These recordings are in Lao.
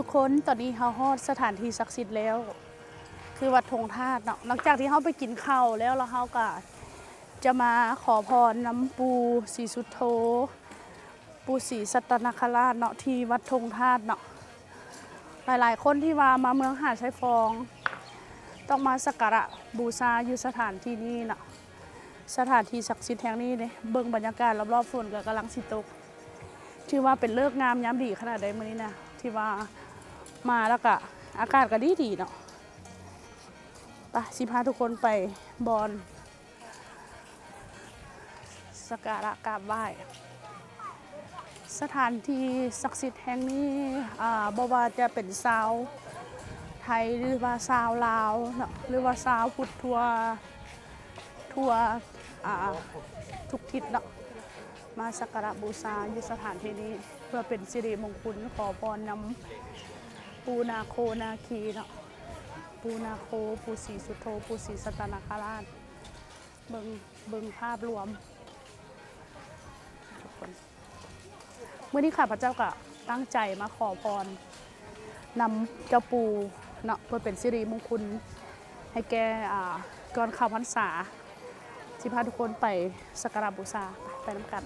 ທຸກຄົນ ຕອນນີ້ເຮົາຮອດສະຖານທີ່ສັກສິດແລ້ວ ຄືວັດທົ່ງທາດເນາະ. ຫຼັງຈາກທີ່ເຮົາໄປກິນເຂົ້າແລ້ວ ແລ້ວເຮົາກໍຈະມາຂໍພອນນຳປູ່ສີສຸດໂທ ປູ່ສີສັດຕະນາຄະລາດເນາະ ທີ່ວັດທົ່ງທາດເນາະ. ຫຼາຍໆຄົນທີ່ວ່າມາເມືອງຫາດຊາຍຟອງ ຕ້ອງມາສັກກາລະບູຊາຢູ່ສະຖານທີ່ນີ້ເນາະ. ສະຖານທີ່ສັກສິດແຫ່ງນີ້ເດ້ ເບິ່ງບັນຍາກາດລອບໆ ຝົນກໍກຳລັງຊິຕົກ ຖືວ່າເປັນເລີກງາມຍາມດີຂະໜາດໃດມື້ນີ້ນະ ທີ່ວ່າມາແລ້ວກະອາກາດກໍດີໆເນາະ. ໄປ ຊິພາທຸກຄົນໄປບ່ອນສັກກາລະກາບໄຫວ້ ສະຖານທີ່ສັກສິດແຫ່ງນີ້ ອາ ບໍ່ວ່າຈະເປັນຊາວໄທ ຫຼືວ່າຊາວລາວເນາະ ຫຼືວ່າຊາວພຸດທົ່ວ ທົ່ວ ອາ ທຸກທິດເນາະ ມາສັກກາລະບູຊາຢູ່ສະຖານທີ່ນີ້ ເພື່ອເປັນສິລິມົງຄຸນ ຂໍພອນນຳປູ່ນາໂຄນາຄີເນາະ ປູ່ນາໂຄ ປູ່ສີສຸດໂທ ປູ່ສີສັດຕະນາຄະລາດ. ເບິ່ງ ເບິ່ງພາບລວມທຸກຄົນ. ມື້ນີ້ຂ້າພະເຈົ້າກໍຕັ້ງໃຈມາຂໍພອນນຳເຈົ້າປູ່ເນາະ ເພື່ອເປັນສິລິມົງຄຸນໃຫ້ແກ່ ອາ ກ່ອນເຂົ້າພັນສາ. ຊິພາທຸກຄົນໄປສັກກາລະບູຊາ ໄປນຳກັນ.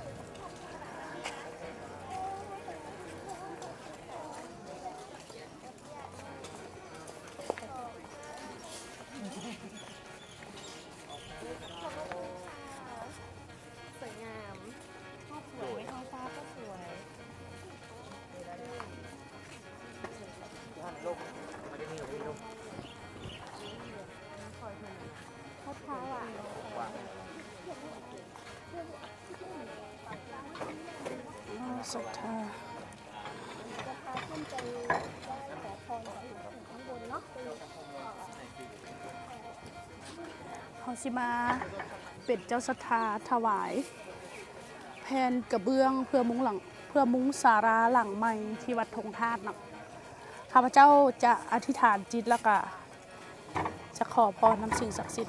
ສວຍງາມ ຮູບສວຍ ທ້ອງຟ້າກໍສວຍ ສະທາ ເຮົາຊິມາເປັນເຈົ້າສັດທາຖວາຍແຜ່ນກະເບື້ອງເພື່ອມຸງຫຼັງ ເພື່ອມຸງສາລາຫຼັງໃໝ່ທີ່ວັດທົ່ງທາດເນາະ. ຂ້າພະເຈົ້າຈະອະທິຖານຈິດ ແລ້ວກະຈະຂໍພອນນຳສິ່ງສັກສິດ.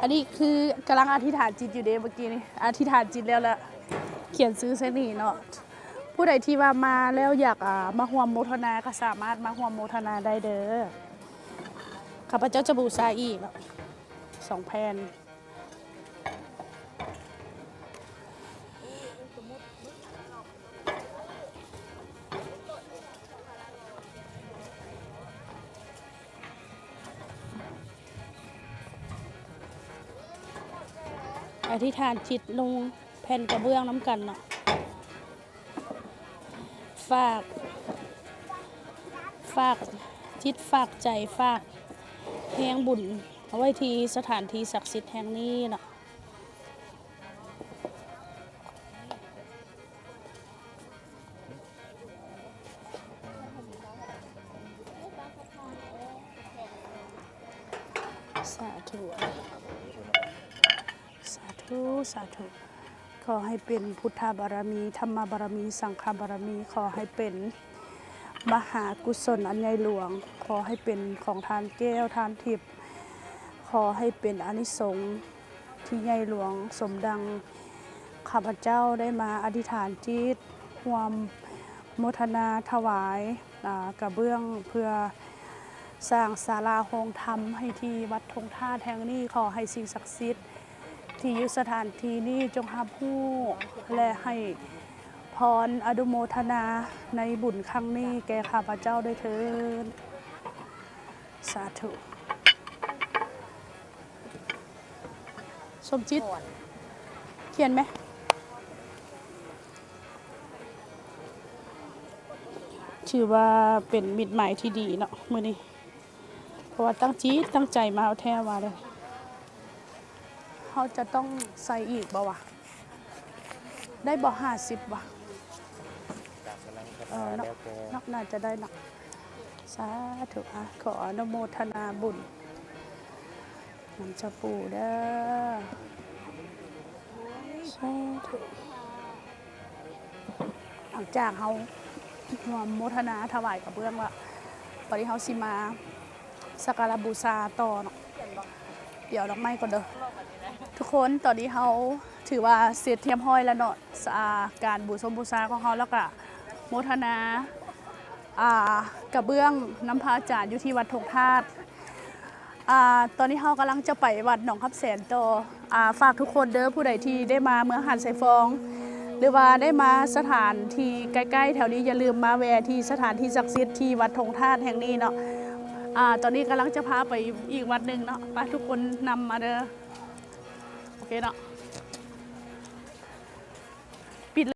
ອັນນີ້ຄືກຳລັງອະທິຖານຈິດຢູ່ເດ້ ເມື່ອກີ້ນີ້ອະທິຖານຈິດແລ້ວລະຂຽນຊື່ໃສ່ນີ້ເນາະ. ຜູ້ໃດທີ່ວ່າມາແລ້ວຢາກ ອາ ມາຮ່ວມໂມທະນາ ກໍສາມາດມາຮ່ວມໂມທະນາໄດ້ເດີ. ຂ້າພະເຈົ້າຈະບູຊາອີກເນາະ ສອງແຜ່ນ. ອະທິຖານຈິດລົງແຜ່ນກະເບື້ອງນຳກັນເນາະ. ຝາກ ຝາກຈິດຝາກໃຈ ຝາກແຮງບຸນເອົາໄວ້ທີ່ສະຖານທີ່ສັກສິດແຫ່ງນີ້ເນາະ. ສາທຸ ສາທຸ ສາທຸ. ຂໍໃຫ້ເປັນພຸດທະບາລະມີ ທຳມະບາລະມີ ສັງຄະບາລະມີ ຂໍໃຫ້ເປັນມະຫາກຸສົນອັນໃຫຍ່ຫຼວງ ຂໍໃຫ້ເປັນຂອງທານແກ້ວທານທິບ ຂໍໃຫ້ເປັນອານິສົງທີ່ໃຫຍ່ຫຼວງ ສົມດັ່ງຂ້າພະເຈົ້າໄດ້ມາອະທິຖານຈິດ ຮ່ວມໂມທະນາຖວາຍ ອາ ກະເບື້ອງເພື່ອສ້າງສາລາໂຮງທຳໃຫ້ທີ່ວັດທົ່ງທາດແຫ່ງນີ້. ຂໍໃຫ້ສິ່ງສັກສິດ ທີ່ຢູ່ສະຖານທີ່ນີ້ຈົ່ງຮັບຮູ້ ແລະ ໃຫ້ພອນອະນຸໂມທະນາໃນບຸນຄັ້ງນີ້ແກ່ຂ້າພະເຈົ້າດ້ວຍເທີ້ນ. ສາທຸ. ສົມຈິດ ຂຽນແມະ. ຖືວ່າເປັນມິດໝາຍທີ່ດີເນາະມື້ນີ້ ເພາະວ່າຕັ້ງຈິດຕັ້ງໃຈມາແທ້ວ່າເດ້. ເຮົາຈະຕ້ອງໃສ່ອີກບໍ່ວະ? ໄດ້ບໍ່ ຫ້າສິບ ວະ? ເອີເນາະ ໜ້າຈະໄດ້ເນາະ. ສາທຸ ອາ ຂໍອະນຸໂມທະນາບຸນນຳເຈົ້າປູ່ເດີ ສາທຸ. ຫຼັງຈາກເຮົາຮ່ວມໂມທະນາຖວາຍກະເບື້ອງແລ້ວ ບາດນີ້ເຮົາຊິມາສັກກາລະບູຊາຕໍ່ເນາະ. ດຽວດອກໄມ້ກ່ອນເດີທຸກຄົນ. ຕອນນີ້ເຮົາຖືວ່າເສັດຮຽບຮ້ອຍແລ້ວເນາະ ອາ ການບູຊົມບູຊາຂອງເຮົາ ແລ້ວກະໂມທະນາ ອາ ກະເບື້ອງນຳພະອາຈານຢູ່ທີ່ວັດທົ່ງທາດ. ອາ ຕອນນີ້ເຮົາກຳລັງຈະໄປວັດໜອງຄຳແສນຕໍ່. ອາ ຝາກທຸກຄົນເດີ ຜູ້ໃດທີ່ໄດ້ມາເມືອງຫາດຊາຍຟອງ ຫຼືວ່າໄດ້ມາສະຖານທີ່ໃກ້ໆແຖວນີ້ ຢ່າລືມມາແວ່ທີ່ສະຖານທີ່ສັກສິດທີ່ວັດທົ່ງທາດແຫ່ງນີ້ເນາະ. ອາ ຕອນນີ້ກຳລັງຈະພາໄປອີກວັດໜຶ່ງເນາະ. ໄປ ທຸກຄົນນຳມາເດີ. ໂອເຄເນາະ.